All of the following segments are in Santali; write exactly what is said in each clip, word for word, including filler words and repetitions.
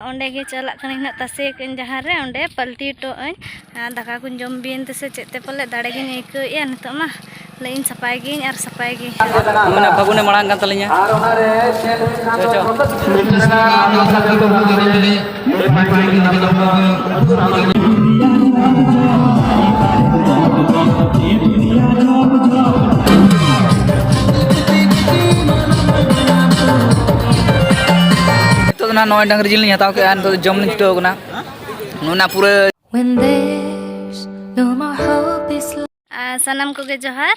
ᱚᱸᱰᱮ ᱜᱮ ᱪᱟᱞᱟᱜ ᱠᱟᱹᱱᱟᱹᱧ ᱱᱟᱜ, ᱛᱟᱥᱮ ᱠᱟᱜ ᱟᱹᱧ ᱡᱟᱦᱟᱸ ᱨᱮ, ᱚᱸᱰᱮ ᱯᱟᱞᱴᱤ ᱦᱚᱴᱚ ᱟᱹᱧ᱾ ᱟᱨ ᱫᱟᱠᱟ ᱠᱚᱧ ᱡᱚᱢ ᱵᱤᱭᱮᱱ ᱛᱮᱥᱮ ᱪᱮᱫ ᱛᱮ ᱯᱟᱞᱮ ᱫᱟᱲᱮ ᱜᱤᱧ ᱟᱹᱭᱠᱟᱹᱣᱮᱫᱼᱟ ᱱᱤᱛᱚᱜ ᱢᱟ᱾ ᱞᱟᱹᱭ ᱤᱧ ᱥᱟᱯᱷᱟᱭ ᱜᱤᱭᱟᱹᱧ ᱟᱨ ᱥᱟᱯᱷᱟᱭ ᱜᱤᱭᱟᱹᱧ᱾ ᱢᱟᱱᱮ ᱯᱷᱟᱹᱜᱩᱱᱮ ᱢᱟᱲᱟᱝ ᱠᱟᱱ ᱛᱟᱹᱞᱤᱧᱟ᱾ ᱪᱚ, ᱪᱚ᱾ ᱱᱤᱛᱚᱜ ᱫᱚ ᱱᱟᱦᱟᱜ ᱱᱚᱜᱼᱚᱭ ᱰᱟᱹᱝᱨᱤ ᱡᱤᱞ ᱞᱤᱧ ᱦᱟᱛᱟᱣ ᱠᱮᱫᱼᱟ, ᱱᱤᱛᱚᱜ ᱫᱚ ᱡᱚᱢ ᱞᱤᱧ ᱪᱷᱩᱴᱟᱹᱣ ᱠᱟᱱᱟ᱾ ᱱᱚᱜᱼᱚ ᱱᱟ ᱯᱩᱨᱟᱹ When there's no more hope is left. ᱟᱨ ᱥᱟᱱᱟᱢ ᱠᱚᱜᱮ ᱡᱚᱦᱟᱨ᱾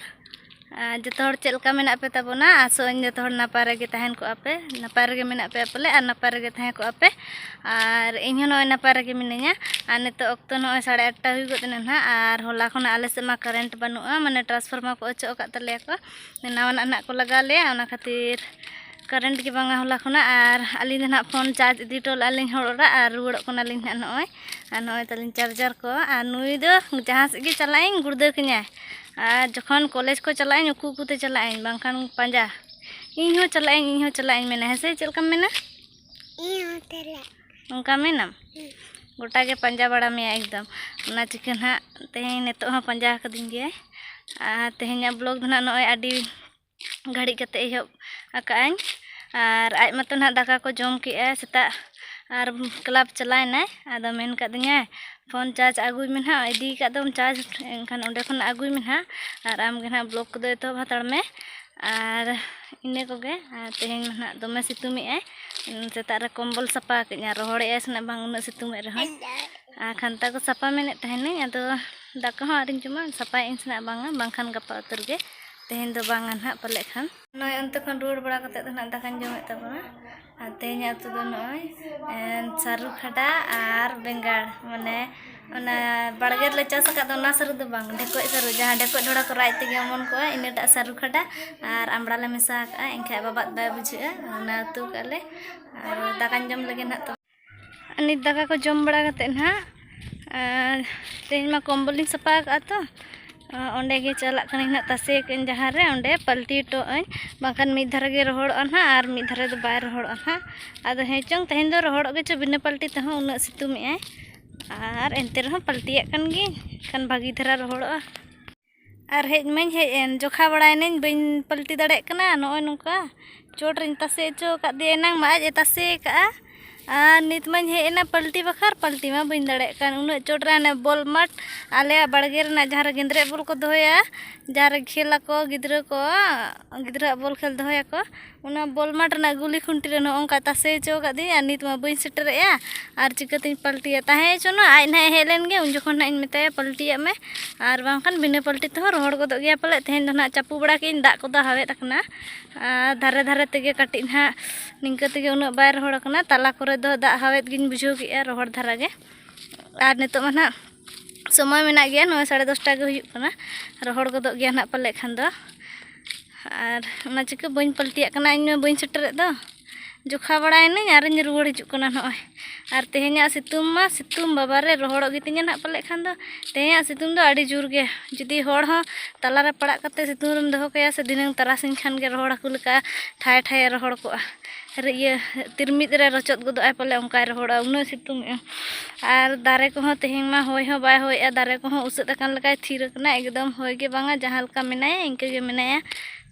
ᱟᱨ ᱡᱚᱛᱚ ᱦᱚᱲ ᱪᱮᱫ ᱞᱮᱠᱟ ᱢᱮᱱᱟᱜ ᱯᱮ ᱛᱟᱵᱚᱱᱟ? ᱟᱥᱚᱜ ᱟᱹᱧ ᱡᱚᱛᱚ ᱦᱚᱲ ᱱᱟᱯᱟᱭ ᱨᱮᱜᱮ ᱛᱟᱦᱮᱱ ᱠᱚᱜᱼᱟ ᱯᱮ, ᱱᱟᱯᱟᱭ ᱨᱮᱜᱮ ᱢᱮᱱᱟᱜ ᱯᱮᱭᱟ ᱯᱟᱞᱮ ᱟᱨ ᱱᱟᱯᱟᱭ ᱨᱮᱜᱮ ᱛᱟᱦᱮᱸ ᱠᱚᱜᱼᱟ ᱯᱮ᱾ ᱟᱨ ᱤᱧ ᱦᱚᱸ ᱱᱚᱜᱼᱚᱭ ᱱᱟᱯᱟᱭ ᱨᱮᱜᱮ ᱢᱤᱱᱟᱹᱧᱟ᱾ ᱟᱨ ᱱᱤᱛᱚᱜ ᱚᱠᱛᱚ ᱱᱚᱜᱼᱚᱭ ᱥᱟᱲᱮ ᱟᱴᱴᱟ ᱦᱩᱭ ᱜᱚᱫ ᱮᱱᱟ ᱱᱟᱦᱟᱜ, ᱟᱨ ᱦᱚᱞᱟ ᱠᱷᱚᱱᱟᱜ ᱟᱞᱮ ᱥᱮᱫ ᱢᱟ ᱠᱟᱨᱮᱱᱴ ᱵᱟᱹᱱᱩᱜᱼᱟ, ᱢᱟᱱᱮ ᱴᱨᱟᱱᱥᱯᱷᱚᱨᱢᱟᱨ ᱠᱚ ᱚᱪᱚᱜ ᱟᱠᱟᱫ ᱛᱟᱞᱮᱭᱟ ᱠᱚ, ᱱᱟᱣᱟᱱᱟᱜ ᱱᱟᱦᱟᱜ ᱠᱚ ᱞᱟᱜᱟᱣ ᱞᱮᱭᱟ, ᱚᱱᱟ ᱠᱷᱟᱹᱛᱤᱨ ᱠᱟᱨᱮᱱᱴ ᱜᱮ ᱵᱟᱝᱟ ᱦᱚᱞᱟ ᱠᱷᱚᱱᱟᱜ᱾ ᱟᱨ ᱟᱹᱞᱤᱧ ᱫᱚ ᱱᱟᱦᱟᱜ ᱯᱷᱳᱱ ᱪᱟᱨᱡᱽ ᱤᱫᱤ ᱦᱚᱴᱚ ᱞᱮᱫᱼᱟ ᱞᱤᱧ ᱦᱚᱲ ᱚᱲᱟᱜ, ᱟᱨ ᱨᱩᱣᱟᱹᱲᱚᱜ ᱠᱟᱱᱟᱞᱤᱧ ᱱᱟᱦᱟᱜ ᱱᱚᱜᱼᱚᱭ᱾ ᱟᱨ ᱱᱚᱜᱼᱚᱭ ᱛᱟᱹᱞᱤᱧ ᱪᱟᱨᱡᱟᱨ ᱠᱚ᱾ ᱟᱨ ᱱᱩᱭ ᱫᱚ ᱡᱟᱦᱟᱸ ᱥᱮᱫ ᱜᱮ ᱪᱟᱞᱟᱜ ᱟᱹᱧ ᱜᱩᱲᱫᱟᱹ ᱠᱟᱹᱧᱟᱭ, ᱟᱨ ᱡᱚᱠᱷᱚᱱ ᱠᱚᱞᱮᱡᱽ ᱠᱚ ᱪᱟᱞᱟᱜ ᱟᱹᱧ ᱩᱠᱩ ᱩᱠᱩᱛᱮ ᱪᱟᱞᱟᱜ ᱟᱹᱧ, ᱵᱟᱝᱠᱷᱟᱱ ᱯᱟᱸᱡᱟ, "ᱤᱧ ᱦᱚᱸ ᱪᱟᱞᱟᱜ ᱟᱹᱧ, ᱤᱧ ᱦᱚᱸ ᱪᱟᱞᱟᱜ ᱟᱹᱧ" ᱢᱮᱱᱟ, ᱦᱮᱸ ᱥᱮ? ᱪᱮᱫ ᱞᱮᱠᱟᱢ ᱢᱮᱱᱟ? ᱤᱧ ᱦᱚᱸ ᱪᱟᱞᱟᱜ᱾ ᱚᱱᱠᱟ ᱢᱮᱱᱟᱢ? ᱦᱩᱸ᱾ ᱜᱚᱴᱟ ᱜᱮ ᱯᱟᱸᱡᱟ ᱵᱟᱲᱟ ᱢᱮᱭᱟ ᱮᱠᱫᱚᱢ᱾ ᱚᱱᱟ ᱪᱤᱠᱟᱹ ᱱᱟᱦᱟᱜ ᱛᱮᱦᱮᱧ ᱱᱤᱛᱚᱜ ᱦᱚᱸ ᱯᱟᱸᱡᱟ ᱟᱠᱟᱫᱤᱧ ᱜᱮᱭᱟᱭ᱾ ᱟᱨ ᱛᱮᱦᱮᱧᱟᱜ ᱵᱞᱚᱜ ᱫᱚ ᱱᱟᱦᱟᱜ ᱱᱚᱜᱼᱚᱭ ᱟᱹᱰᱤ ᱜᱷᱟᱹᱲᱤᱡ ᱠᱟᱛᱮ ᱮᱦᱚᱵ ᱟᱠᱟᱫ ᱟᱹᱧ᱾ ᱟᱨ ᱟᱡ ᱢᱟᱛᱚ ᱱᱟᱦᱟᱜ ᱫᱟᱠᱟ ᱠᱚ ᱡᱚᱢ ᱠᱮᱜᱼᱟ ᱥᱮᱛᱟᱜ, ᱟᱨ ᱠᱞᱟᱵᱽ ᱪᱟᱞᱟᱣ ᱮᱱᱟᱭ᱾ ᱟᱫᱚ ᱢᱮᱱ ᱠᱟᱫᱤᱧᱟᱭ, "ᱯᱷᱳᱱ ᱪᱟᱨᱡᱽ ᱟᱹᱜᱩᱭ ᱢᱮ ᱱᱟᱦᱟᱜ, ᱤᱫᱤ ᱠᱟᱫ ᱫᱚᱢ ᱪᱟᱨᱡᱽ, ᱮᱱᱠᱷᱟᱱ ᱚᱸᱰᱮ ᱠᱷᱚᱱ ᱟᱹᱜᱩᱭ ᱢᱮ ᱱᱟᱦᱟᱜ, ᱟᱨ ᱟᱢ ᱜᱮ ᱱᱟᱦᱟᱜ ᱵᱞᱚᱜ ᱠᱚᱫᱚ ᱮᱛᱚᱦᱚᱵ ᱦᱟᱛᱟᱲ ᱢᱮ᱾" ᱟᱨ ᱤᱱᱟᱹ ᱠᱚᱜᱮ᱾ ᱟᱨ ᱛᱮᱦᱮᱧ ᱢᱟ ᱱᱟᱦᱟᱜ ᱫᱚᱢᱮ ᱥᱤᱛᱩᱝ ᱮᱜᱼᱟᱭ᱾ ᱥᱮᱛᱟᱜ ᱨᱮ ᱠᱚᱢᱵᱚᱞ ᱥᱟᱯᱷᱟ ᱠᱟᱜ ᱟᱹᱧ, ᱨᱚᱦᱚᱲᱮᱜᱼᱟᱭ ᱥᱮ ᱱᱟᱜ ᱵᱟᱝ ᱩᱱᱟᱹᱜ ᱥᱤᱛᱩᱝ ᱮᱫ ᱨᱮᱦᱚᱸᱭ᱾ ᱟᱨ ᱠᱷᱟᱱᱛᱟ ᱠᱚ ᱥᱟᱯᱷᱟ ᱢᱮᱱᱮᱫ ᱛᱟᱦᱮᱱᱟᱹᱧ, ᱟᱫᱚ ᱫᱟᱠᱟ ᱦᱚᱸ ᱟᱹᱣᱨᱤᱧ ᱡᱚᱢᱟ, ᱥᱟᱯᱷᱟᱭᱮᱫ ᱟᱹᱧ ᱥᱮ ᱱᱟᱜ ᱵᱟᱝᱟ, ᱵᱟᱝᱠᱷᱟᱱ ᱜᱟᱯᱟ ᱩᱛᱟᱹᱨ ᱜᱮ᱾ ᱛᱮᱦᱮᱧ ᱫᱚ ᱵᱟᱝᱟ ᱱᱟᱦᱟᱜ ᱯᱟᱞᱮᱫ ᱠᱷᱟᱱ᱾ ᱱᱚᱜᱼᱚᱭ ᱚᱱᱛᱮ ᱠᱷᱚᱱ ᱨᱩᱣᱟᱹᱲ ᱵᱟᱲᱟ ᱠᱟᱛᱮᱫ ᱫᱚ ᱱᱟᱜ ᱫᱟᱠᱟᱧ ᱡᱚᱢᱮᱫ ᱛᱟᱵᱚᱱᱟ᱾ ᱟᱨ ᱛᱮᱦᱮᱧᱟᱜ ᱩᱛᱩ ᱫᱚ ᱱᱚᱜᱼᱚᱭ, ᱮᱸ, ᱥᱟᱹᱨᱩ ᱠᱷᱟᱰᱟ ᱟᱨ ᱵᱮᱸᱜᱟᱲ, ᱢᱟᱱᱮ ᱚᱱᱟ ᱵᱟᱲᱜᱮ ᱨᱮᱞᱮ ᱪᱟᱥ ᱟᱠᱟᱫ ᱫᱚ ᱚᱱᱟ ᱥᱟᱹᱨᱩ ᱫᱚ ᱵᱟᱝ, ᱰᱷᱮᱠᱚᱡ ᱥᱟᱹᱨᱩ, ᱡᱟᱦᱟᱸ ᱰᱷᱮᱠᱚᱡ ᱰᱷᱚᱲᱟ ᱠᱚ ᱨᱟᱜ ᱛᱮᱜᱮ ᱚᱢᱚᱱ ᱠᱚᱜᱼᱟ, ᱤᱱᱟᱹᱴᱟᱜ ᱥᱟᱹᱨᱩ ᱠᱷᱟᱰᱟ ᱟᱨ ᱟᱢᱲᱟ ᱞᱮ ᱢᱮᱥᱟ ᱟᱠᱟᱫᱼᱟ, ᱮᱱᱠᱷᱟᱡ ᱵᱟᱵᱟᱫ ᱵᱟᱭ ᱵᱩᱡᱷᱟᱹᱜᱼᱟ᱾ ᱚᱱᱟ ᱩᱛᱩ ᱠᱟᱜᱼᱟ ᱞᱮ ᱟᱨ ᱫᱟᱠᱟᱧ ᱡᱚᱢ ᱞᱟᱹᱜᱤᱫ ᱱᱟᱦᱟᱜ᱾ ᱛᱚ, ᱱᱤᱛ ᱫᱟᱠᱟ ᱠᱚ ᱡᱚᱢ ᱵᱟᱲᱟ ᱠᱟᱛᱮᱫ ᱱᱟᱦᱟᱜ, ᱟᱨ ᱛᱮᱦᱮᱧ ᱢᱟ ᱠᱚᱢᱵᱚᱞ ᱞᱤᱧ ᱥᱟᱯᱷᱟ ᱟᱠᱟᱫᱼᱟ ᱛᱚ, ᱚᱸᱰᱮ ᱜᱮ ᱪᱟᱞᱟᱜ ᱠᱟᱹᱱᱟᱹᱧ ᱱᱟᱦᱟᱜ, ᱛᱟᱥᱮ ᱠᱟᱜ ᱟᱹᱧ ᱡᱟᱦᱟᱸ ᱨᱮ, ᱚᱸᱰᱮ ᱯᱟᱞᱴᱤ ᱦᱚᱴᱚ ᱟᱹᱧ, ᱵᱟᱝᱠᱷᱟᱱ ᱢᱤᱫ ᱫᱷᱟᱨᱮ ᱜᱮ ᱨᱚᱦᱚᱲᱚᱜᱼᱟ ᱱᱟᱦᱟᱜ ᱟᱨ ᱢᱤᱫ ᱫᱷᱟᱨᱮ ᱫᱚ ᱵᱟᱭ ᱨᱚᱦᱚᱲᱚᱜᱼᱟ ᱱᱟᱦᱟᱜ᱾ ᱟᱫᱚ ᱦᱮᱸ ᱪᱚᱝ, ᱛᱮᱦᱮᱧ ᱫᱚ ᱨᱚᱦᱚᱲᱚᱜ ᱜᱮᱪᱚ ᱵᱤᱱᱟᱹ ᱯᱟᱞᱴᱤ ᱛᱮᱦᱚᱸ, ᱩᱱᱟᱹᱜ ᱥᱤᱛᱩᱝ ᱮᱜᱼᱟᱭ᱾ ᱟᱨ ᱮᱱᱛᱮ ᱨᱮᱦᱚᱸ ᱯᱟᱞᱴᱤᱭᱟᱜ ᱠᱟᱱ ᱜᱤᱭᱟᱹᱧ, ᱠᱷᱟᱱ ᱵᱷᱟᱹᱜᱤ ᱫᱷᱟᱨᱟ ᱨᱚᱦᱚᱲᱚᱜᱼᱟ᱾ ᱟᱨ ᱦᱮᱡ ᱢᱟᱧ ᱦᱮᱡ ᱮᱱ, ᱡᱚᱠᱷᱟ ᱵᱟᱲᱟᱭᱱᱟᱹᱧ, ᱵᱟᱹᱧ ᱯᱟᱞᱴᱤ ᱫᱟᱲᱮᱭᱟᱜ ᱠᱟᱱᱟ᱾ ᱱᱚᱜᱼᱚᱭ ᱱᱚᱝᱠᱟ ᱪᱚᱴ ᱨᱮᱧ ᱛᱟᱥᱮ ᱦᱚᱪᱚ ᱟᱠᱟᱫ ᱫᱮᱭᱟ, ᱮᱱᱟᱝ ᱢᱟ ᱟᱡ ᱮ ᱛᱟᱥᱮ ᱟᱠᱟᱫᱼᱟ᱾ ᱟᱨ ᱱᱤᱛ ᱢᱟᱧ ᱦᱮᱡ ᱮᱱᱟ ᱯᱟᱞᱴᱤ ᱵᱟᱠᱷᱟᱨ, ᱯᱟᱞᱴᱤ ᱢᱟ ᱵᱟᱹᱧ ᱫᱟᱲᱮᱭᱟᱜ ᱠᱟᱱ᱾ ᱩᱱᱟᱹᱜ ᱪᱚᱴ ᱨᱮ ᱦᱟᱱᱮ ᱵᱚᱞ ᱢᱟᱴᱷ, ᱟᱞᱮᱭᱟᱜ ᱵᱟᱲᱜᱮ ᱨᱮᱱᱟᱜ ᱡᱟᱦᱟᱸ ᱨᱮ ᱜᱮᱸᱫᱽᱨᱮᱡ ᱵᱚᱞ ᱠᱚ ᱫᱚᱦᱚᱭᱟ, ᱡᱟᱦᱟᱸ ᱨᱮ ᱠᱷᱮᱞ ᱟᱠᱚ ᱜᱤᱫᱽᱨᱟᱹ ᱠᱚ, ᱜᱤᱫᱽᱨᱟᱹᱣᱟᱜ ᱵᱚᱞ ᱠᱷᱮᱞ ᱫᱚᱦᱚᱭᱟᱠᱚ, ᱚᱱᱟ ᱵᱚᱞ ᱢᱟᱴᱷ ᱨᱮᱱᱟᱜ ᱜᱩᱞᱤ ᱠᱷᱩᱱᱴᱤ ᱨᱮ ᱱᱚᱜᱼᱚ ᱱᱚᱝᱠᱟ ᱛᱟᱥᱮ ᱦᱚᱪᱚ ᱟᱠᱟᱫᱤᱧ, ᱟᱨ ᱱᱤᱛ ᱢᱟ ᱵᱟᱹᱧ ᱥᱮᱴᱮᱨᱮᱜᱼᱟ᱾ ᱟᱨ ᱪᱤᱠᱟᱹᱛᱤᱧ ᱯᱟᱞᱴᱤᱭᱟ? ᱛᱟᱦᱮᱸ ᱦᱚᱪᱚᱱᱟ, ᱟᱡ ᱱᱟᱦᱟᱜ ᱮ ᱦᱮᱡ ᱞᱮᱱ ᱜᱮ, ᱩᱱ ᱡᱚᱠᱷᱚᱱ ᱱᱟᱦᱟᱜ ᱤᱧ ᱢᱮᱛᱟᱭᱟ ᱯᱟᱞᱴᱤᱭᱟᱜ ᱢᱮ᱾ ᱟᱨ ᱵᱟᱝᱠᱷᱟᱱ ᱵᱤᱱᱟᱹ ᱯᱟᱞᱴᱤ ᱛᱮᱦᱚᱸ ᱨᱚᱦᱚᱲ ᱜᱚᱫᱚᱜ ᱜᱮᱭᱟ ᱯᱟᱞᱮ᱾ ᱛᱮᱦᱮᱧ ᱫᱚ ᱱᱟᱦᱟᱜ ᱪᱟᱯᱚ ᱵᱟᱲᱟ ᱠᱮᱫ ᱟᱹᱧ, ᱫᱟᱜ ᱠᱚᱫᱚ ᱦᱟᱣᱮᱫ ᱟᱠᱟᱱᱟ᱾ ᱟᱨ ᱫᱷᱟᱨᱮ ᱫᱷᱟᱨᱮ ᱛᱮᱜᱮ ᱠᱟᱹᱴᱤᱡ ᱱᱟᱦᱟᱜ ᱱᱤᱝᱠᱟᱹ ᱛᱮᱜᱮ ᱩᱱᱟᱹᱜ ᱵᱟᱭ ᱨᱚᱦᱚᱲ ᱟᱠᱟᱱᱟ, ᱛᱟᱞᱟ ᱠᱚᱨᱮ ᱫᱚ ᱫᱟᱜ ᱦᱟᱣᱮᱫ ᱜᱤᱧ ᱵᱩᱡᱷᱟᱹᱣ ᱠᱮᱫᱼᱟ, ᱨᱚᱦᱚᱲ ᱫᱷᱟᱨᱟ ᱜᱮ᱾ ᱟᱨ ᱱᱤᱛᱚᱜ ᱢᱟ ᱱᱟᱦᱟᱜ ᱥᱚᱢᱚᱭ ᱢᱮᱱᱟᱜ ᱜᱮᱭᱟ, ᱱᱚᱜᱼᱚᱭ ᱥᱟᱲᱮ ᱫᱚᱥᱴᱟ ᱜᱮ ᱦᱩᱭᱩᱜ ᱠᱟᱱᱟ, ᱨᱚᱦᱚᱲ ᱜᱚᱫᱚᱜ ᱜᱮᱭᱟ ᱱᱟᱦᱟᱜ ᱯᱟᱞᱮ ᱠᱷᱟᱱ ᱫᱚ᱾ ᱟᱨ ᱚᱱᱟ ᱪᱤᱠᱟᱹ ᱵᱟᱹᱧ ᱯᱟᱞᱴᱤᱭᱟᱜ ᱠᱟᱱᱟ, ᱤᱧ ᱢᱟ ᱵᱟᱹᱧ ᱥᱮᱴᱮᱨᱮᱫ ᱫᱚ᱾ ᱡᱚᱠᱷᱟ ᱵᱟᱲᱟᱭᱮᱱᱟᱹᱧ ᱟᱨᱤᱧ ᱨᱩᱣᱟᱹᱲ ᱦᱤᱡᱩᱜ ᱠᱟᱱᱟ ᱱᱚᱜᱼᱚᱭ᱾ ᱟᱨ ᱛᱮᱦᱮᱧᱟᱜ ᱥᱤᱛᱩᱝ ᱢᱟ ᱥᱤᱛᱩᱝ, ᱵᱟᱵᱟ ᱨᱮ, ᱨᱚᱦᱚᱲᱚᱜ ᱜᱮᱛᱤᱧᱟ ᱱᱟᱦᱟᱜ ᱯᱟᱞᱮᱫ ᱠᱷᱟᱱ ᱫᱚ᱾ ᱛᱮᱦᱮᱧᱟᱜ ᱥᱤᱛᱩᱝ ᱫᱚ ᱟᱹᱰᱤ ᱡᱳᱨ ᱜᱮ᱾ ᱡᱩᱫᱤ ᱦᱚᱲ ᱦᱚᱸ ᱛᱟᱞᱟᱨᱮ ᱯᱟᱲᱟᱜ ᱠᱟᱛᱮ ᱥᱤᱛᱩᱝ ᱨᱮᱢ ᱫᱚᱦᱚ ᱠᱟᱭᱟ ᱥᱮ, ᱫᱷᱤᱱᱟᱹᱝ ᱛᱟᱨᱟᱥᱤᱧ ᱠᱷᱟᱱ ᱜᱮ ᱨᱚᱦᱚᱲ ᱦᱟᱹᱠᱩ ᱞᱮᱠᱟ ᱴᱷᱟᱭ ᱴᱷᱟᱭᱮ ᱨᱚᱦᱚᱲ ᱠᱚᱜᱼᱟ᱾ ᱟᱨ ᱤᱭᱟᱹ, ᱛᱤᱨᱢᱤᱫ ᱨᱮ ᱨᱚᱪᱚᱫ ᱜᱚᱫᱚᱜᱼᱟᱭ ᱯᱟᱞᱮ, ᱚᱱᱠᱟᱭ ᱨᱚᱦᱚᱲᱚᱜᱼᱟ, ᱩᱱᱟᱹᱜ ᱥᱤᱛᱩᱝ ᱮᱜᱼᱟ᱾ ᱟᱨ ᱫᱟᱨᱮ ᱠᱚᱦᱚᱸ ᱛᱮᱦᱮᱧ ᱢᱟ ᱦᱚᱭ ᱦᱚᱸ ᱵᱟᱭ ᱦᱚᱭᱮᱜᱼᱟ, ᱫᱟᱨᱮ ᱠᱚᱦᱚᱸ ᱩᱥᱟᱹᱫ ᱟᱠᱟᱱ ᱞᱮᱠᱟᱭ ᱛᱷᱤᱨ ᱟᱠᱟᱱᱟ, ᱮᱠᱫᱚᱢ ᱦᱚᱭ ᱜᱮ ᱵᱟᱝᱟ, ᱡᱟᱦᱟᱸ ᱞᱮᱠᱟ ᱢᱮᱱᱟᱭᱟ ᱤᱱᱠᱟᱹ ᱜᱮ ᱢᱮᱱᱟᱭᱟ᱾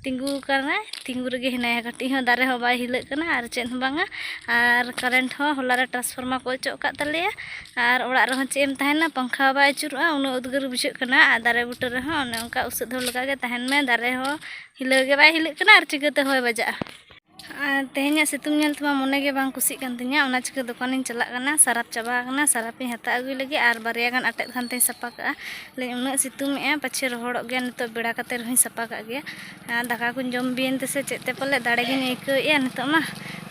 ᱛᱤᱸᱜᱩ ᱟᱠᱟᱱᱟᱭ, ᱛᱤᱸᱜᱩ ᱨᱮᱜᱮ ᱦᱮᱱᱟᱭᱟ, ᱠᱟᱹᱴᱤᱡ ᱦᱚᱸ ᱫᱟᱨᱮ ᱦᱚᱸ ᱵᱟᱭ ᱦᱤᱞᱟᱹᱜ ᱠᱟᱱᱟ ᱟᱨ ᱪᱮᱫ ᱦᱚᱸ ᱵᱟᱝᱟ᱾ ᱟᱨ ᱠᱟᱨᱮᱱᱴ ᱦᱚᱸ ᱦᱚᱞᱟ ᱨᱮ ᱴᱨᱟᱱᱥᱯᱷᱚᱨᱢᱟᱨ ᱠᱚ ᱚᱪᱚᱜ ᱟᱠᱟᱫ ᱛᱟᱞᱮᱭᱟ᱾ ᱟᱨ ᱚᱲᱟᱜ ᱨᱮᱦᱚᱸ ᱪᱮᱫ ᱮᱢ ᱛᱟᱦᱮᱱᱟ, ᱯᱟᱝᱠᱷᱟ ᱦᱚᱸ ᱵᱟᱭ ᱟᱹᱪᱩᱨᱚᱜᱼᱟ, ᱩᱱᱟᱹᱜ ᱩᱫᱽᱜᱟᱹᱨ ᱵᱩᱡᱷᱟᱹᱜ ᱠᱟᱱᱟ᱾ ᱟᱨ ᱫᱟᱨᱮ ᱵᱩᱴᱟᱹ ᱨᱮᱦᱚᱸ ᱚᱱᱮ ᱚᱱᱠᱟ ᱩᱥᱟᱹᱫ ᱦᱚᱲ ᱞᱮᱠᱟ ᱜᱮ ᱛᱟᱦᱮᱱ ᱢᱮ, ᱫᱟᱨᱮ ᱦᱚᱸ ᱦᱤᱞᱟᱹᱣ ᱜᱮ ᱵᱟᱭ ᱦᱤᱞᱟᱹᱜ ᱠᱟᱱᱟ ᱟᱨ ᱪᱤᱠᱟᱹᱛᱮ ᱦᱚᱭ ᱵᱟᱡᱟᱜᱼᱟ᱾ ᱟᱨ ᱛᱮᱦᱮᱧᱟᱜ ᱥᱤᱛᱩᱝ ᱧᱮᱞ ᱛᱮᱢᱟ ᱢᱚᱱᱮ ᱜᱮ ᱵᱟᱝ ᱠᱩᱥᱤᱜ ᱠᱟᱱ ᱛᱤᱧᱟᱹ᱾ ᱚᱱᱟ ᱪᱤᱠᱟᱹ ᱫᱚᱠᱟᱱᱤᱧ ᱪᱟᱞᱟᱜ ᱠᱟᱱᱟ, ᱥᱟᱨᱟᱯ ᱪᱟᱵᱟ ᱟᱠᱟᱱᱟ, ᱥᱟᱨᱟᱯᱤᱧ ᱦᱟᱛᱟᱣ ᱟᱹᱜᱩᱭ ᱞᱟᱹᱜᱤᱫ ᱟᱨ ᱵᱟᱨᱭᱟ ᱜᱟᱱ ᱟᱴᱮᱫ ᱠᱷᱟᱱ ᱛᱤᱧ ᱥᱟᱯᱷᱟ ᱠᱟᱜᱼᱟ᱾ ᱞᱟᱹᱭ ᱩᱱᱟᱹᱜ ᱥᱤᱛᱩᱝ ᱮᱜᱼᱟ, ᱯᱟᱪᱷᱮ ᱨᱚᱦᱚᱲᱚᱜ ᱜᱮᱭᱟ, ᱱᱤᱛᱚᱜ ᱵᱮᱲᱟ ᱠᱟᱛᱮ ᱨᱮᱦᱚᱸᱧ ᱥᱟᱯᱷᱟ ᱠᱟᱜ ᱜᱮᱭᱟ᱾ ᱟᱨ ᱫᱟᱠᱟ ᱠᱚᱧ ᱡᱚᱢ ᱵᱤᱭᱮᱱ ᱛᱮᱥᱮ ᱪᱮᱫ ᱛᱮ ᱯᱟᱞᱮ ᱫᱟᱲᱮ ᱜᱤᱧ ᱟᱹᱭᱠᱟᱹᱣᱮᱫᱼᱟ ᱱᱤᱛᱚᱜ ᱢᱟ᱾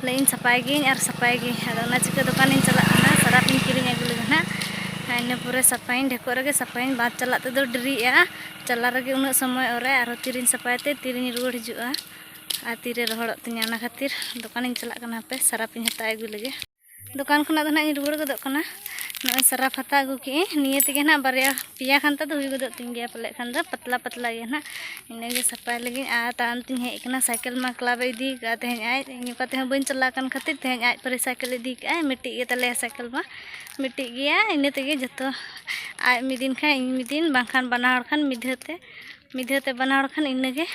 ᱞᱟᱹᱭ ᱤᱧ ᱥᱟᱯᱷᱟᱭ ᱜᱤᱭᱟᱹᱧ ᱟᱨ ᱥᱟᱯᱷᱟᱭ ᱜᱤᱭᱟᱹᱧ᱾ ᱟᱫᱚ ᱚᱱᱟ ᱪᱤᱠᱟᱹ ᱫᱚᱠᱟᱱᱤᱧ ᱪᱟᱞᱟᱜ ᱠᱟᱱᱟ, ᱥᱟᱨᱟᱯᱤᱧ ᱠᱤᱨᱤᱧ ᱟᱹᱜᱩ ᱞᱮᱫᱟ ᱱᱟᱦᱟᱜ᱾ ᱟᱨ ᱤᱱᱟᱹ ᱯᱚᱨᱮ ᱥᱟᱯᱷᱟᱭᱟᱹᱧ, ᱰᱷᱮᱠᱚᱡ ᱨᱮᱜᱮ ᱥᱟᱯᱷᱟᱭᱟᱹᱧ, ᱵᱟᱸᱫᱽ ᱪᱟᱞᱟᱜ ᱛᱮᱫᱚ ᱰᱮᱨᱤᱜᱼᱟ᱾ ᱪᱟᱞᱟᱜ ᱨᱮᱜᱮ ᱩᱱᱟᱹᱜ ᱥᱚᱢᱚᱭ ᱚᱨᱮ, ᱟᱨᱦᱚᱸ ᱛᱤᱨᱤᱧ ᱥᱟᱯᱷᱟᱭ ᱛᱮ ᱛᱤᱨᱤᱧ ᱨᱩᱣᱟᱹᱲ ᱦᱤᱡᱩᱜᱼᱟ᱾ ᱟᱨ ᱛᱤᱨᱮ ᱨᱚᱦᱚᱲᱚᱜ ᱛᱤᱧᱟ, ᱚᱱᱟ ᱠᱷᱟᱹᱛᱤᱨ ᱫᱚᱠᱟᱱᱤᱧ ᱪᱟᱞᱟᱜ ᱠᱟᱱᱟ, ᱦᱟᱯᱮ ᱥᱟᱨᱟᱯᱤᱧ ᱦᱟᱛᱟᱣ ᱟᱹᱜᱩ ᱞᱮᱜᱮ᱾ ᱫᱚᱠᱟᱱ ᱠᱷᱚᱱᱟᱜ ᱫᱚ ᱱᱟᱦᱟᱜ ᱤᱧ ᱨᱩᱣᱟᱹᱲ ᱜᱚᱫᱚᱜ ᱠᱟᱱᱟ᱾ ᱱᱚᱜᱼᱚᱭ ᱥᱟᱨᱟᱯ ᱦᱟᱛᱟᱣ ᱟᱹᱜᱩ ᱠᱮᱜᱼᱟᱹᱧ᱾ ᱱᱤᱭᱟᱹ ᱛᱮᱜᱮ ᱱᱟᱦᱟᱜ ᱵᱟᱨᱭᱟ ᱯᱮᱭᱟ ᱠᱷᱟᱱ ᱛᱟᱫᱚ ᱦᱩᱭ ᱜᱚᱫᱚᱜ ᱛᱤᱧ ᱜᱮᱭᱟ ᱯᱟᱞᱮᱫ ᱠᱷᱟᱱ ᱫᱚ, ᱯᱟᱛᱞᱟ ᱯᱟᱛᱞᱟ ᱜᱮ ᱱᱟᱦᱟᱜ᱾ ᱤᱱᱟᱹᱜᱮ ᱥᱟᱯᱷᱟᱭ ᱞᱟᱹᱜᱤᱫ᱾ ᱟᱨ ᱛᱟᱲᱟᱢ ᱛᱤᱧ ᱦᱮᱡ ᱟᱠᱟᱱᱟ, ᱥᱟᱭᱠᱮᱞ ᱢᱟ ᱠᱞᱟᱵᱮ ᱤᱫᱤ ᱠᱟᱜᱼᱟ ᱛᱮᱦᱮᱧ ᱟᱡ᱾ ᱤᱧ ᱚᱠᱟ ᱛᱮᱦᱚᱸ ᱵᱟᱹᱧ ᱪᱟᱞᱟᱣ ᱟᱠᱟᱱ ᱠᱷᱟᱹᱛᱤᱨ ᱛᱮᱦᱮᱧ ᱟᱡ ᱯᱟᱹᱨᱤ ᱥᱟᱭᱠᱮᱞ ᱤᱫᱤ ᱠᱟᱜᱼᱟᱭ᱾ ᱢᱤᱫᱴᱤᱡ ᱜᱮ ᱛᱟᱞᱮᱭᱟ ᱥᱟᱭᱠᱮᱞ ᱢᱟ, ᱢᱤᱫᱴᱤᱡ ᱜᱮᱭᱟ᱾ ᱤᱱᱟᱹ ᱛᱮᱜᱮ ᱡᱚᱛᱚ, ᱟᱡ ᱢᱤᱫ ᱫᱤᱱ ᱠᱷᱟᱱ ᱤᱧ ᱢᱤᱫ ᱫᱤᱱ, ᱵᱟᱝᱠᱷᱟᱱ ᱵᱟᱱᱟ ᱦᱚᱲ ᱠᱷᱟᱱ ᱢᱤᱫ ᱫᱷᱟᱣ ᱛᱮ, ᱢᱤᱫ ᱫᱷᱟᱣ ᱛᱮ ᱵᱟᱱᱟ ᱦᱚᱲ ᱠᱷᱟᱱ ᱤᱱᱟᱹᱜᱮ᱾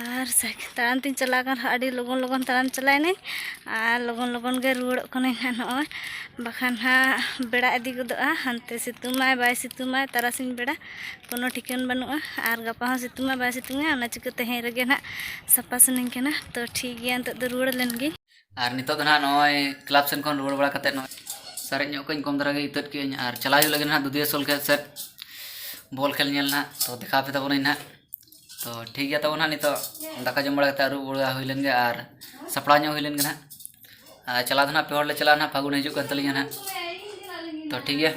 ᱟᱨ ᱥᱟᱭᱠᱮᱞ ᱛᱟᱲᱟᱢ ᱛᱤᱧ ᱪᱟᱞᱟᱜ ᱠᱟᱱ ᱨᱮᱦᱚᱸ ᱟᱹᱰᱤ ᱞᱚᱜᱚᱱ ᱞᱚᱜᱚᱱ ᱛᱟᱲᱟᱢ ᱪᱟᱞᱟᱣᱮᱱᱟᱹᱧ, ᱟᱨ ᱞᱚᱜᱚᱱ ᱞᱚᱜᱚᱱ ᱜᱮ ᱨᱩᱣᱟᱹᱲᱚᱜ ᱠᱟᱹᱱᱟᱹᱧ ᱦᱟᱸᱜ ᱱᱚᱜᱼᱚᱭ᱾ ᱵᱟᱠᱷᱟᱱ ᱦᱟᱸᱜ ᱵᱮᱲᱟ ᱤᱫᱤ ᱜᱚᱫᱚᱜᱼᱟ, ᱦᱟᱱᱛᱮ ᱥᱤᱛᱩᱝᱟᱭ ᱵᱟᱭ ᱥᱤᱛᱩᱝᱟᱭ, ᱛᱟᱨᱟᱥᱤᱧ ᱵᱮᱲᱟ ᱠᱳᱱᱳ ᱴᱷᱤᱠᱟᱹᱱ ᱵᱟᱹᱱᱩᱜᱼᱟ᱾ ᱟᱨ ᱜᱟᱯᱟ ᱦᱚᱸ ᱥᱤᱛᱩᱝᱟᱭ ᱵᱟᱭ ᱥᱤᱛᱩᱝᱟ, ᱚᱱᱟ ᱪᱤᱠᱟᱹ ᱛᱮᱦᱮᱧ ᱨᱮᱜᱮ ᱱᱟᱦᱟᱜ ᱥᱟᱯᱷᱟ ᱥᱟᱱᱟᱧ ᱠᱟᱱᱟ᱾ ᱛᱚ ᱴᱷᱤᱠ ᱜᱮᱭᱟ, ᱱᱤᱛᱚᱜ ᱫᱚ ᱨᱩᱣᱟᱹᱲ ᱞᱮᱱ ᱜᱤᱧ᱾ ᱟᱨ ᱱᱤᱛᱚᱜ ᱫᱚ ᱱᱟᱦᱟᱜ ᱱᱚᱜᱼᱚᱭ ᱠᱞᱟᱵᱽ ᱥᱮᱱ ᱠᱷᱚᱱ ᱨᱩᱣᱟᱹᱲ ᱵᱟᱲᱟ ᱠᱟᱛᱮᱫ ᱱᱚᱜᱼᱚᱭ ᱥᱟᱨᱮᱡ ᱧᱚᱜ ᱠᱟᱹᱧ, ᱠᱚᱢ ᱫᱷᱟᱨᱟ ᱜᱮ ᱤᱛᱟᱹᱫ ᱠᱮᱜᱼᱟᱹᱧ, ᱟᱨ ᱪᱟᱞᱟᱣ ᱦᱩᱭᱩᱜ ᱞᱟᱹᱜᱤᱫ ᱱᱟᱦᱟᱜ ᱫᱩᱫᱤᱭᱟᱹ ᱥᱳᱞ ᱠᱷᱮᱛ ᱥᱮᱫ ᱵᱚᱞ ᱠᱷᱮᱞ ᱧᱮᱞ ᱱᱟᱦᱟᱜ᱾ ᱛᱚ ᱫᱮᱠᱷᱟᱣ ᱯᱮ ᱛᱟᱵᱚᱱᱟᱹᱧ ᱱᱟᱦᱟᱜ᱾ ᱛᱚ ᱴᱷᱤᱠ ᱜᱮᱭᱟ ᱛᱟᱵᱚᱱ ᱱᱟᱦᱟᱜ, ᱱᱤᱛᱚᱜ ᱫᱟᱠᱟ ᱡᱚᱢ ᱵᱟᱲᱟ ᱠᱟᱛᱮᱫ ᱟᱹᱨᱩᱵ ᱵᱟᱲᱟ ᱦᱩᱭ ᱞᱮᱱ ᱜᱮ ᱟᱨ ᱥᱟᱯᱲᱟᱣ ᱧᱚᱜ ᱦᱩᱭ ᱞᱮᱱ ᱜᱮ ᱱᱟᱦᱟᱜ᱾ ᱟᱨ ᱪᱟᱞᱟᱣ ᱫᱚ ᱱᱟᱦᱟᱜ ᱯᱮ ᱦᱚᱲ ᱞᱮ ᱪᱟᱞᱟᱜᱼᱟ ᱱᱟᱦᱟᱜ, ᱯᱷᱟᱹᱜᱩᱱ ᱦᱤᱡᱩᱜ ᱠᱟᱱ ᱛᱟᱹᱞᱤᱧᱟ ᱱᱟᱦᱟᱜ᱾ ᱛᱚ ᱴᱷᱤᱠ ᱜᱮᱭᱟ᱾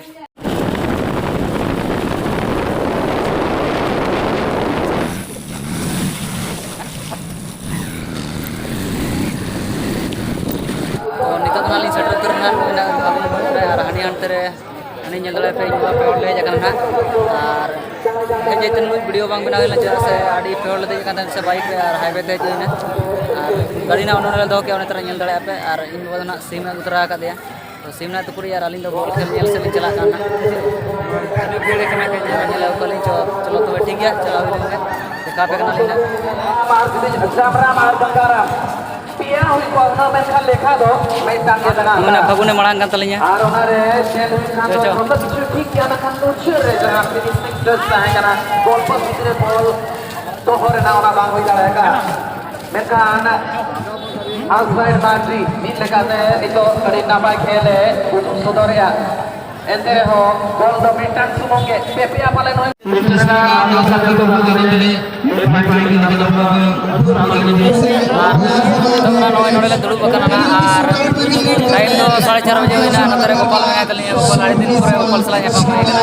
ᱛᱚ ᱱᱤᱛᱚᱜ ᱫᱚ ᱱᱟᱦᱟᱜ ᱞᱤᱧ ᱥᱮᱴᱮᱨ ᱩᱛᱟᱹᱨ ᱮᱱᱟ ᱱᱚᱜᱼᱚᱭ ᱱᱟᱦᱟᱜ ᱯᱷᱟᱹᱜᱩᱱ ᱨᱮ, ᱟᱨ ᱦᱟᱹᱱᱤ ᱦᱟᱱᱛᱮ ᱨᱮ ᱦᱟᱹᱱᱤ ᱧᱮᱞ ᱫᱟᱲᱮᱭᱟᱜ ᱯᱮ, ᱤᱧ ᱵᱟᱵᱟ ᱯᱮ ᱦᱚᱲ ᱞᱮ ᱦᱮᱡ ᱟᱠᱟᱱᱟ ᱱᱟᱦᱟᱜ᱾ ᱟᱨ ᱦᱮᱡ ᱦᱮᱡ ᱛᱮ ᱱᱩᱭ ᱵᱷᱤᱰᱤᱭᱳ ᱵᱟᱝ ᱵᱮᱱᱟᱣ ᱦᱩᱭ ᱞᱮᱱᱟ, ᱪᱮᱫᱟᱜ ᱥᱮ ᱟᱹᱰᱤ ᱯᱮ ᱦᱚᱲ ᱞᱮ ᱫᱮᱡ ᱟᱠᱟᱱ ᱛᱟᱦᱮᱸᱫ ᱥᱮ ᱵᱟᱭᱤᱠ ᱨᱮ, ᱟᱨ ᱦᱟᱭᱣᱮ ᱛᱮ ᱦᱮᱡ ᱦᱩᱭᱱᱟ᱾ ᱟᱨ ᱜᱟᱹᱰᱤ ᱱᱟᱦᱟᱜ ᱚᱱᱟ ᱨᱮᱞᱮ ᱫᱚᱦᱚ ᱠᱮᱜᱼᱟ, ᱚᱱᱟ ᱛᱟᱨᱟ ᱧᱮᱞ ᱫᱟᱲᱮᱭᱟᱜ ᱯᱮ᱾ ᱟᱨ ᱤᱧ ᱵᱟᱵᱟ ᱫᱚ ᱱᱟᱦᱟᱜ ᱥᱤᱢ ᱮ ᱟᱹᱜᱩ ᱛᱚᱨᱟ ᱟᱠᱟᱫᱮᱭᱟ᱾ ᱛᱚ ᱥᱤᱢ ᱱᱟᱦᱟᱜ ᱛᱩᱯᱩᱫ ᱮᱭᱟ ᱟᱨ ᱟᱹᱞᱤᱧ ᱫᱚ ᱵᱚᱞ ᱠᱷᱮᱞ ᱧᱮᱞ ᱥᱮᱫ ᱞᱤᱧ ᱪᱟᱞᱟᱜ ᱠᱟᱱᱟ ᱱᱟᱦᱟᱜ᱾ ᱧᱮᱞ ᱟᱹᱜᱩ ᱠᱚᱣᱟᱞᱤᱧ, ᱪᱚ, ᱪᱚᱞᱚ ᱛᱚᱵᱮ ᱴᱷᱤᱠ ᱜᱮᱭᱟ, ᱪᱟᱞᱟᱣ ᱦᱩᱭ ᱞᱮᱱ ᱜᱮ, ᱫᱮᱠᱷᱟᱣ ᱟᱯᱮ ᱠᱟᱱᱟᱞᱤᱧ ᱱᱟᱦᱟᱜ᱾ ᱟᱨ ᱡᱩᱫᱤ ᱡᱷᱟᱢᱨᱟᱢ ᱟᱨ ᱜᱚᱝᱜᱟᱨᱟᱢ ᱯᱮᱭᱟ ᱦᱩᱭ ᱠᱚᱜᱼᱟ, ᱩᱱᱟᱹᱜ ᱢᱮᱱᱠᱷᱟᱱ ᱞᱮᱠᱷᱟ ᱫᱚ ᱢᱤᱫᱴᱟᱝ ᱜᱮ ᱢᱮᱱᱟᱜᱼᱟ᱾ ᱢᱟᱱᱮ ᱯᱷᱟᱹᱜᱩᱱᱮ ᱢᱟᱲᱟᱝ ᱠᱟᱱ ᱛᱟᱹᱞᱤᱧᱟ᱾ ᱟᱨ ᱚᱱᱟᱨᱮ ᱥᱮᱱ ᱦᱩᱭ ᱠᱷᱟᱱ ᱪᱚ, ᱫᱚ ᱪᱚ᱾ ᱡᱷᱚᱛᱚ ᱠᱤᱪᱷᱩ ᱴᱷᱤᱠ ᱜᱮᱭᱟ, ᱢᱮᱱᱠᱷᱟᱱ ᱢᱩᱪᱟᱹᱫ ᱨᱮ ᱡᱟᱦᱟᱸ finishing touch ᱛᱟᱦᱮᱸ ᱠᱟᱱᱟ, ᱜᱚᱞᱯᱚ ᱵᱷᱤᱛᱨᱤ ᱨᱮ ᱵᱚᱞ ᱫᱚᱦᱚ ᱨᱮᱱᱟᱜ ᱚᱱᱟ ᱵᱟᱝ ᱦᱩᱭ ᱫᱟᱲᱮ ᱟᱠᱟᱫᱟ᱾ ᱢᱮᱱᱠᱷᱟᱱ outside boundary ᱢᱤᱫ ᱞᱮᱠᱟᱛᱮ ᱱᱤᱛᱚᱜ ᱟᱹᱰᱤ ᱱᱟᱯᱟᱭ ᱠᱷᱮᱞ ᱮ ᱩᱫᱩᱜ ᱥᱚᱫᱚᱨᱮᱜᱼᱟ᱾ ᱮᱱᱛᱮ ᱨᱮᱦᱚᱸ ᱵᱚᱞ ᱫᱚ ᱢᱤᱫᱴᱟᱝ ᱥᱩᱢᱩᱝ ᱜᱮ, ᱯᱮ ᱯᱮᱭᱟ ᱯᱟᱞᱮᱱ ᱦᱩᱭ ᱱᱚᱜᱼᱚᱭ ᱱᱚᱰᱮ ᱞᱮ ᱫᱩᱲᱩᱵ ᱟᱠᱟᱱᱟ ᱱᱟᱜ, ᱟᱨ time ᱫᱚ ᱥᱟᱲᱮ ᱪᱟᱨ ᱵᱟᱡᱮ ᱦᱩᱭᱱᱟ᱾ ᱱᱚᱛᱮ ᱨᱮ ᱜᱳᱯᱟᱞ ᱢᱮᱱᱟᱭ ᱛᱟᱹᱞᱤᱧᱟ, ᱜᱳᱯᱟᱞ ᱟᱹᱰᱤ ᱫᱤᱱ ᱯᱚᱨᱮ ᱜᱳᱯᱟᱞ ᱥᱟᱞᱟᱜ ᱧᱟᱯᱟᱢ ᱦᱩᱭ ᱠᱟᱱᱟ᱾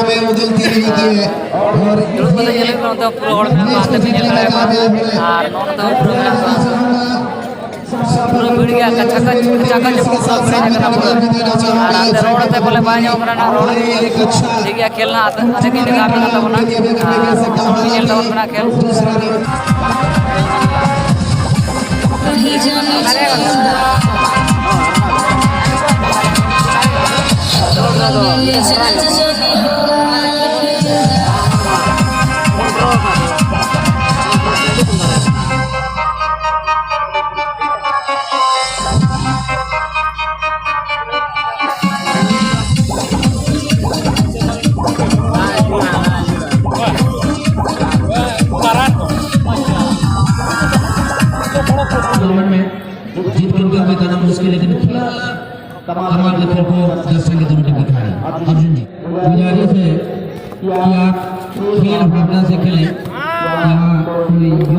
ᱫᱩᱲᱩᱵ ᱠᱟᱛᱮ ᱧᱮᱞ ᱦᱩᱭᱩᱜ ᱠᱟᱱᱟ, ᱚᱱᱛᱮ ᱦᱚᱸ ᱯᱩᱨᱟᱹ ᱦᱚᱲ ᱢᱮᱱᱟᱜ ᱠᱚᱣᱟ, ᱦᱟᱱᱛᱮ ᱯᱮ ᱧᱮᱞ ᱫᱟᱲᱮᱭᱟᱠᱚᱣᱟ, ᱟᱨ ᱱᱚᱜᱼᱚ ᱱᱚᱛᱮ ᱦᱚᱸ ᱯᱩᱨᱟᱹ ᱢᱮᱱᱟᱜ ᱠᱚᱣᱟ᱾ ᱯᱩᱨᱟᱹ ᱵᱷᱤᱲ ᱜᱮᱭᱟ, ᱠᱟᱪᱷᱟ ᱠᱟᱪ, ᱠᱟᱪᱷᱟ ᱠᱟᱪ ᱯᱩᱨᱟᱹ ᱵᱷᱤᱲ ᱟᱠᱟᱱᱟ ᱯᱩᱨᱟᱹ᱾ ᱟᱨ ᱦᱟᱱᱛᱮ ᱨᱚᱲ ᱛᱮ ᱵᱚᱞᱮ ᱵᱟᱭ ᱧᱟᱢᱚᱜ ᱠᱟᱱᱟ ᱱᱟᱜ ᱨᱚᱲ᱾ ᱴᱷᱤᱠ ᱜᱮᱭᱟ, ᱠᱷᱮᱞ ᱱᱟᱜ ᱟᱫᱷᱮᱠ ᱜᱷᱚᱱᱴᱟ ᱢᱮᱱᱟᱜ ᱛᱟᱵᱚᱱᱟ᱾ ᱟᱨ ᱧᱮᱞ ᱛᱟᱵᱚᱱ ᱯᱮ ᱱᱟᱜ ᱠᱷᱮᱞ᱾ टूर्नामेंट में जीत के निकल में करना मुश्किल है, लेकिन फिलहाल तमाम लड़कों को दर्शन की जरूरत दिखा रहे हैं। अर्जुन जी, गुजारिश है कि आप खेल भावना से खेलें। यहाँ कोई युद्ध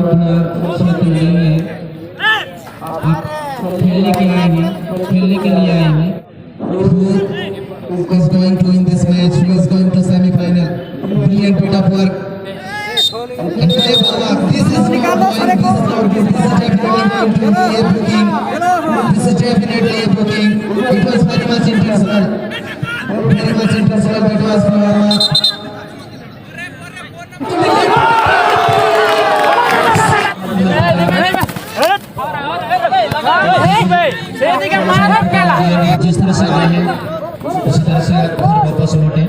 क्षेत्र नहीं है, आप खेलने के आए हैं, खेलने के लिए आए हैं। Who is going to win this match? Who is going to semi-final? Brilliant bit of work. And play for work. This is not going, this is not going, this is definitely going to be a booking. This is definitely a booking. It was very much intentional. Very much intentional. That was for जिस तरह से आए हैं, उसी तरह से घर वापस लौटे।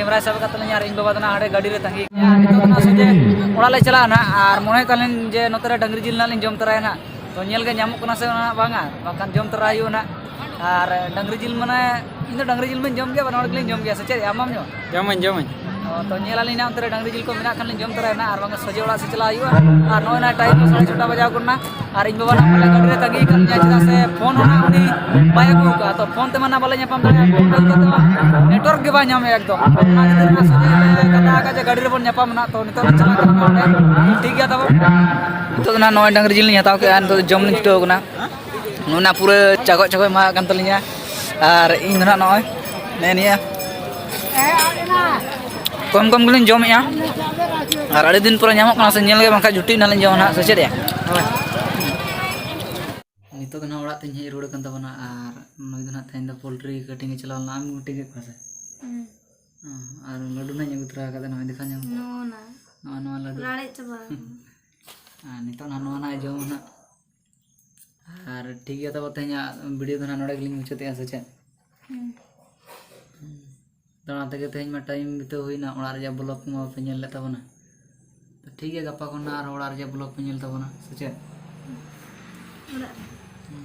ᱠᱮᱢᱮᱨᱟᱭ ᱥᱟᱵ ᱟᱠᱟᱫ ᱛᱟᱹᱞᱤᱧᱟ ᱟᱨ ᱤᱧ ᱵᱟᱵᱟ ᱫᱚ ᱱᱟᱦᱟᱜ ᱦᱟᱸᱰᱮ ᱜᱟᱹᱰᱤ ᱨᱮ ᱛᱟᱺᱜᱤ ᱠᱟᱱᱟ᱾ ᱱᱤᱛᱚᱜ ᱫᱚ ᱱᱟᱦᱟᱜ ᱥᱚᱡᱷᱮ ᱚᱲᱟᱜ ᱞᱮ ᱪᱟᱞᱟᱜᱼᱟ ᱱᱟᱦᱟᱜ, ᱟᱨ ᱢᱚᱱᱮᱭᱮᱫ ᱛᱟᱦᱮᱱ ᱡᱮ ᱱᱚᱛᱮ ᱨᱮ ᱰᱟᱹᱝᱨᱤ ᱡᱤᱞ ᱱᱟᱦᱟᱜ ᱞᱤᱧ ᱡᱚᱢ ᱛᱚᱨᱟᱭᱟ ᱱᱟᱦᱟᱜ᱾ ᱛᱚ ᱧᱮᱞ ᱜᱮ ᱧᱟᱢᱚᱜ ᱠᱟᱱᱟ ᱥᱮ ᱚᱱᱟ ᱵᱟᱝᱟ, ᱵᱟᱝᱠᱷᱟᱱ ᱡᱚᱢ ᱛᱚᱨᱟ ᱦᱩᱭᱩᱜᱼᱟ ᱱᱟᱦᱟᱜ᱾ ᱟᱨ ᱰᱟᱹᱝᱨᱤ ᱡᱤᱞ ᱢᱟᱱᱮ, ᱤᱧ ᱫᱚ ᱰᱟᱹᱝᱨᱤ ᱡᱤᱞ ᱢᱟᱧ ᱡᱚᱢ ᱜᱮᱭᱟ, ᱵᱟᱱᱟ ᱦᱚᱲ ᱜᱮᱞᱤᱧ ᱡᱚᱢ ᱜᱮᱭᱟ᱾ ᱥᱮ ᱪᱮᱫ, ᱟᱢ ᱵᱟᱢ ᱡᱚᱢᱟ? ᱡᱚᱢᱟᱹᱧ, ᱡᱚᱢᱟᱹᱧ᱾ ᱚ, ᱛᱚ ᱧᱮᱞ ᱟᱹᱞᱤᱧ ᱱᱟᱦᱟᱜ ᱚᱱᱛᱮ ᱨᱮ ᱰᱟᱹᱝᱨᱤ ᱡᱤᱞ ᱠᱚ ᱢᱮᱱᱟᱜ ᱠᱷᱟᱱ ᱞᱤᱧ ᱡᱚᱢ ᱛᱚᱨᱟᱭᱟ ᱱᱟᱦᱟᱜ, ᱟᱨ ᱵᱟᱝᱟ ᱥᱚᱡᱷᱮ ᱚᱲᱟᱜ ᱥᱮᱫ ᱪᱟᱞᱟᱜ ᱦᱩᱭᱩᱜᱼᱟ᱾ ᱟᱨ ᱱᱚᱜᱼᱚᱭ ᱱᱟᱦᱟᱜ ᱴᱟᱭᱤᱢ ᱫᱚ ᱥᱟᱲᱮ ᱪᱷᱚᱴᱟ ᱵᱟᱡᱟᱣ ᱜᱚᱫ ᱱᱟ᱾ ᱟᱨ ᱤᱧ ᱵᱟᱵᱟ ᱱᱟᱦᱟᱜ ᱯᱟᱞᱮ ᱜᱟᱹᱰᱤ ᱨᱮ ᱛᱟᱺᱜᱤ ᱠᱟᱫ ᱞᱤᱧᱟ, ᱪᱮᱫᱟᱜ ᱥᱮ ᱯᱷᱳᱱ ᱦᱚᱸ ᱱᱟᱦᱟᱜ ᱩᱱᱤ ᱵᱟᱭ ᱟᱹᱜᱩ ᱟᱠᱟᱫᱼᱟ᱾ ᱛᱚ ᱯᱷᱳᱱ ᱛᱮᱢᱟ ᱱᱟᱦᱟᱜ ᱵᱟᱞᱮ ᱧᱟᱯᱟᱢ ᱫᱟᱲᱮᱭᱟᱜᱼᱟ, ᱯᱷᱳᱱ ᱫᱚ ᱱᱤᱛᱚᱜ ᱢᱟ ᱱᱮᱴᱣᱟᱨᱠ ᱜᱮ ᱵᱟᱭ ᱧᱟᱢᱮᱫᱼᱟ ᱮᱠᱫᱚᱢ᱾ ᱚᱱᱟ ᱠᱷᱟᱹᱛᱤᱨ ᱱᱟᱦᱟᱜ ᱥᱚᱡᱷᱮ ᱞᱮ ᱠᱟᱛᱷᱟ ᱟᱠᱟᱫ ᱡᱮ ᱜᱟᱹᱰᱤ ᱨᱮᱵᱚᱱ ᱧᱟᱯᱟᱢᱟ ᱱᱟᱦᱟᱜ᱾ ᱛᱚ ᱱᱤᱛᱚᱜ ᱞᱮ ᱪᱟᱞᱟᱜ ᱠᱟᱱᱟ ᱱᱚᱰᱮ᱾ ᱴᱷᱤᱠ ᱜᱮᱭᱟ ᱛᱟᱵᱚ᱾ ᱱᱤᱛᱚᱜ ᱫᱚ ᱱᱟᱦᱟᱜ ᱱᱚᱜᱼᱚᱭ ᱰᱟᱹᱝᱨᱤ ᱡᱤᱞ ᱞᱤᱧ ᱦᱟᱛᱟᱣ ᱠᱮᱫᱼᱟ, ᱱᱤᱛᱚᱜ ᱫᱚ ᱡᱚᱢ ᱞᱤᱧ ᱪᱷᱩᱴᱟᱹᱣ ᱠᱟᱱᱟ᱾ ᱱᱚᱜᱼᱚ ᱱᱟ ᱯᱩᱨᱟᱹ ᱪᱟᱜᱚᱡ ᱪᱟᱜᱚᱡ ᱮᱢᱟᱜ ᱠᱟᱱ ᱛᱟᱹᱞᱤᱧᱟ᱾ ᱟᱨ ᱤᱧ ᱫᱚ ᱱᱟᱦᱟᱜ ᱱᱚᱜᱼᱚᱭ ᱱᱮᱜᱼᱮ ᱱᱤᱭᱟᱹ ᱠᱚᱢ ᱠᱚᱢ ᱜᱮᱞᱤᱧ ᱡᱚᱢᱮᱫᱼᱟ᱾ ᱟᱨ ᱟᱹᱰᱤ ᱫᱤᱱ ᱯᱚᱨᱮ ᱧᱟᱢᱚᱜ ᱠᱟᱱᱟ ᱥᱮ, ᱧᱮᱞ ᱜᱮ ᱵᱟᱝᱠᱷᱟᱱ ᱡᱩᱴᱤ ᱱᱟᱦᱟᱜ ᱞᱤᱧ ᱡᱚᱢᱟ ᱱᱟᱦᱟᱜ, ᱥᱮ ᱪᱮᱫ ᱭᱟ? ᱱᱤᱛᱚᱜ ᱫᱚ ᱱᱟᱦᱟᱜ ᱚᱲᱟᱜ ᱛᱮᱧ ᱦᱮᱡ ᱨᱩᱣᱟᱹᱲ ᱠᱟᱱ ᱛᱟᱵᱚᱱᱟ᱾ ᱟᱨ ᱱᱩᱭ ᱫᱚ ᱱᱟᱦᱟᱜ ᱛᱮᱦᱮᱧ ᱫᱚ ᱯᱳᱞᱴᱨᱤ ᱠᱟᱹᱴᱤᱝ ᱮ ᱪᱟᱞᱟᱣ ᱞᱮᱱᱟ᱾ ᱟᱢ ᱠᱟᱹᱴᱤᱝ ᱮᱫ ᱠᱚᱣᱟ ᱥᱮ? ᱦᱩᱸ᱾ ᱚ, ᱟᱨ ᱞᱟᱹᱰᱩ ᱱᱟᱦᱟᱜ ᱤᱧ ᱟᱹᱜᱩ ᱛᱚᱨᱟ ᱟᱠᱟᱫᱟ, ᱱᱚᱜᱼᱚᱭ ᱫᱮᱠᱷᱟ ᱧᱚᱜ᱾ ᱱᱚᱜᱼᱚ ᱱᱟ᱾ ᱱᱚᱜᱼᱚᱭ ᱱᱚᱣᱟ ᱞᱟᱹᱰᱩ᱾ ᱨᱟᱲᱮᱡ ᱪᱟᱵᱟ ᱟᱠᱟᱱᱟ᱾ ᱟᱨ ᱱᱤᱛᱚᱜ ᱱᱟᱦᱟᱜ ᱱᱚᱣᱟ ᱱᱟᱦᱟᱜ ᱡᱚᱢ ᱱᱟᱦᱟᱜ᱾ ᱟᱨ ᱴᱷᱤᱠ ᱜᱮᱭᱟ, ᱛᱚᱵᱮ ᱛᱮᱦᱮᱧᱟᱜ ᱵᱷᱤᱰᱤᱭᱳ ᱫᱚ ᱱᱟᱦᱟᱜ ᱱᱚᱰᱮ ᱜᱮᱞᱤᱧ ᱢᱩᱪᱟᱹᱫᱮᱜᱼᱟ, ᱥᱮ ᱪᱮᱫ? ᱦᱩᱸ᱾ ᱫᱟᱬᱟ ᱛᱮᱜᱮ ᱛᱮᱦᱮᱧ ᱢᱟ ᱴᱟᱭᱤᱢ ᱵᱤᱛᱟᱹᱣ ᱦᱩᱭᱱᱟ, ᱚᱲᱟᱜ ᱨᱮᱭᱟᱜ ᱵᱞᱚᱜ ᱠᱚᱢᱟ ᱵᱟᱯᱮ ᱧᱮᱞ ᱞᱮᱫ ᱛᱟᱵᱚᱱᱟ᱾ ᱛᱚ ᱴᱷᱤᱠ ᱜᱮᱭᱟ, ᱜᱟᱯᱟ ᱠᱷᱚᱱ ᱱᱟᱦᱟᱜ ᱟᱨᱦᱚᱸ ᱚᱲᱟᱜ ᱨᱮᱭᱟᱜ ᱵᱞᱚᱜ ᱯᱮ ᱧᱮᱞ ᱛᱟᱵᱚᱱᱟ, ᱥᱮ ᱪᱮᱫ? ᱚᱲᱟᱜ ᱨᱮ?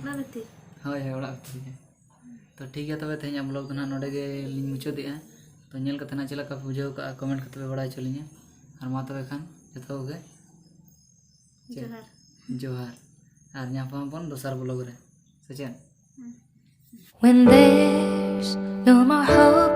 ᱚᱲᱟᱜ ᱵᱷᱤᱛᱤᱨ? ᱦᱳᱭ, ᱦᱳᱭ, ᱚᱲᱟᱜ ᱵᱷᱤᱛᱤᱨ ᱜᱮ᱾ ᱛᱚ ᱴᱷᱤᱠ ᱜᱮᱭᱟ, ᱛᱚᱵᱮ ᱛᱮᱦᱮᱧᱟᱜ ᱵᱞᱚᱜ ᱫᱚ ᱱᱟᱦᱟᱜ ᱱᱚᱰᱮ ᱜᱮᱞᱤᱧ ᱢᱩᱪᱟᱹᱫᱮᱜᱼᱟ᱾ ᱛᱚ ᱧᱮᱞ ᱠᱟᱛᱮ ᱱᱟᱦᱟᱜ ᱪᱮᱫ ᱞᱮᱠᱟ ᱯᱮ ᱵᱩᱡᱷᱟᱹᱣ ᱠᱟᱜᱼᱟ, ᱠᱚᱢᱮᱱᱴ ᱠᱟᱛᱮ ᱯᱮ ᱵᱟᱲᱟᱭ ᱦᱚᱪᱚ ᱞᱤᱧᱟ᱾ ᱟᱨ ᱢᱟ ᱛᱚᱵᱮ ᱠᱷᱟᱱ ᱡᱚᱛᱚ ᱠᱚᱜᱮ ᱪᱮᱫ? ᱡᱚᱦᱟᱨ᱾ ᱡᱚᱦᱟᱨ᱾ ᱟᱨ ᱧᱟᱯᱟᱢ ᱟᱵᱚᱱ ᱫᱚᱥᱟᱨ ᱵᱞᱚᱜ ᱨᱮ, ᱥᱮ ᱪᱮᱫ? ᱦᱩᱸ᱾ When there's no more hope